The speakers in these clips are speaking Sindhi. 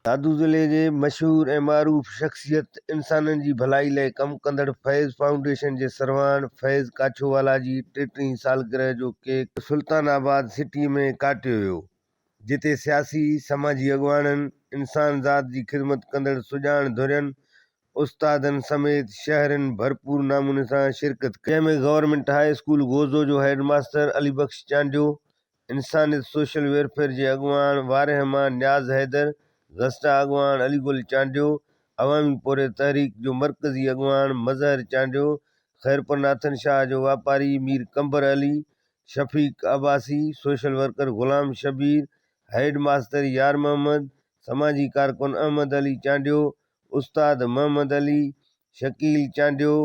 دادو ضلعي جي مشهور ۽ معروف شخصيت انسانن جي ڀلائي لئه ڪم ڪندڙ فيض فائونڊيشن جي سرواڻ فيض ڪاڇووالا جي ٽيٽيهين سالگرهه جو ڪيڪ سلطان آباد سٽي ۾ ڪاٽيو ويو جتي سياسي سماجي اڳواڻن، انسان ذات جي خدمت ڪندڙ سڄاڻ ڌرين، استادن سميت شهرين ڀرپور نموني سان شرڪت ڪئي. جنهن ۾ گورنمينٽ هاء اسڪول گوزو جو هيڊ ماستر علي بخش چانڊيو، انسانيت سوشل ويلفيئر جي اڳواڻ وارهه مان نياز حيدر، گسٽا اڳواڻ علي گل چانڊيو، عوامي پورهيت تحريڪ جو مرڪزي اڳواڻ مظهر چانڊيو، خيرپور ناٿن شاهه جو واپاري Mir Qambar Ali, Shafiq Abbasi, social worker Ghulam Shabbir, head master Yar Muhammad, سماجي ڪارڪن احمد علي چانڊيو، استاد محمد علي، شڪيل چانڊيو،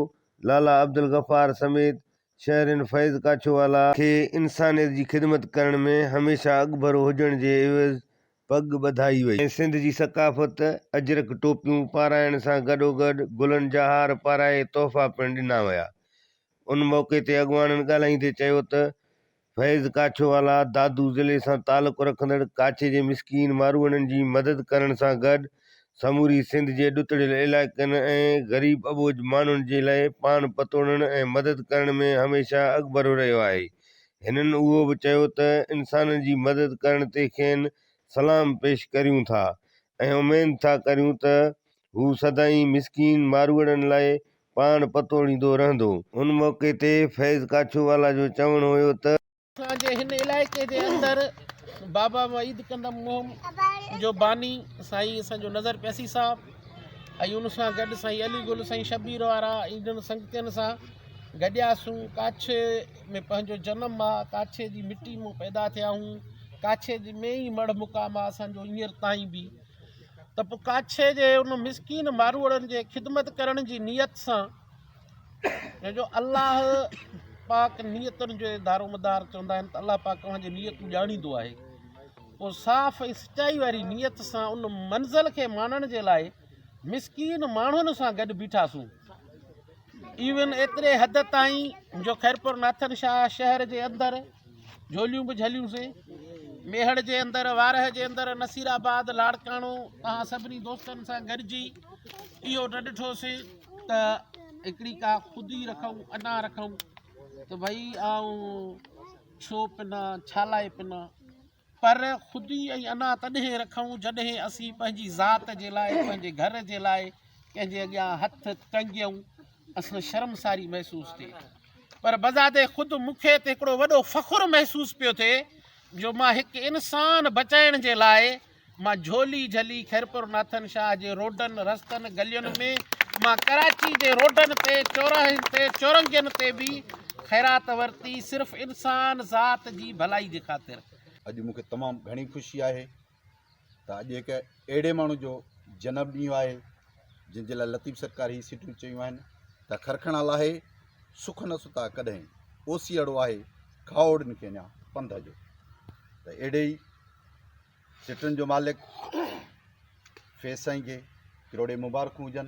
لالا عبدالغفار سميت شهرين فيض ڪاڇووالا کي انسانيت جي خدمت ڪرڻ ۾ هميشه اڳڀرو هجڻ جي عيوض پڳ ٻڌائي وئي ۽ سنڌ جي ثقافت اجرڪ ٽوپيون پارائڻ سان گڏوگڏ گلن جا هار پارائي تحفا پڻ ڏنا ويا. ان موقعي تي اڳواڻن ڳالهائيندي چيو ته فيض ڪاڇووالا دادو ضلعي سان تعلق رکندڙ ڪاڇي جي مسڪين ماروئڙن جي مدد ڪرڻ سان گڏ سموري سنڌ جي ڏتڙيل علائقن ۽ غريب اٻوجهه ماڻهن جي لئه پاڻ پتوڙڻ ۽ مدد ڪرڻ ۾ هميشه اڳڀرو رهيو آهي. هنن اهو به چيو ته انسانن جي مدد ڪرڻ تي کين سلام پيش ڪريون ٿا ۽ اميد ٿا ڪريون ته هو سدائين مسڪين ماروئڙن لاء پاڻ پتوڙيندو رهندو. ان موقعي تي فيض ڪاڇووالا جو چوڻ هيو ته. اسان جي هن علائقي جي اندر بابا وحيد ڪندم مهم جو باني سائين اسان جو نظر پيسي صاحب ۽ ان سان گڏ سائين علي گل سائين شبير وارا انهن سنگتين سان گڏياسون ڪاڇي ۾ پنهنجو جنم آ ڪاڇي جي مٽي مون پيدا ٿيا آهيون ڪاڇي جي ۾ ئي مڙهه مقام آ اسان جو هينئر تائين به ته پوء ڪاڇي جي ان مسڪين ماروئڙن جي خدمت ڪرڻ جي نيت سان ڇو جو الله پاڪ نيتن جو دارو مدار چوندا آهن ته الله پاڪ اوهان جي نيتون ڄاڻيندو آهي پوء صاف ۽ سچائي واري نيت سان ان منزل کي ماڻڻ جي لاء مسڪين ماڻهن سان گڏ بيٺاسون ايون ايتري حد تائين جو خيرپور ناٿن شاهه شهر جي اندر جهوليون به جهليون سين. ميهڙ جي اندر، وارهه جي اندر، نصير آباد، لاڙڪاڻو توهان سڀني دوستن سان گڏجي اهو نه ڏٺوسين ته هڪڙي ڪا خودي رکون، انا رکون ته ڀئي آئون ڇو پنان، ڇا لاء پنان. پر خودي ۽ انا تڏهن رکون جڏهن اسين پنهنجي ذات جي لاء، پنهنجي گهر جي لاء ڪنهن جي اڳيان هٿ ٽنگيون، اسان شرمساري محسوس ٿئي. پر بذات خود مون کي ته هڪڙو وڏو فخر محسوس پيو ٿئي جو مان هڪ انسان بچائڻ جي لاء مان جهولي جهلي خيرپور ناٿن شاهه جي روڊن رستن گلين ۾ مان ڪراچي جي روڊن تي چوراهن تي چورنگين تي به خيرات ورتي صرف انسان ذات جي ڀلائي جي خاطر. اڄ مون کي تمام گهڻي خوشي آهي ته اڄ هڪ اهڙي ماڻهو جو جنم ڏينهن آهي جنهن جي لاء لطيف سرڪار هي سٽون چيون آهن ته کرکڻا لاهي سک نه ستا ڪڏهن اوسيئڙو آهي کاهوڙين کي اڃا پنڌ جو ته اهڙي ئي سٽن جو مالڪ فيض سائين کي ڪروڙين مبارڪون هجن.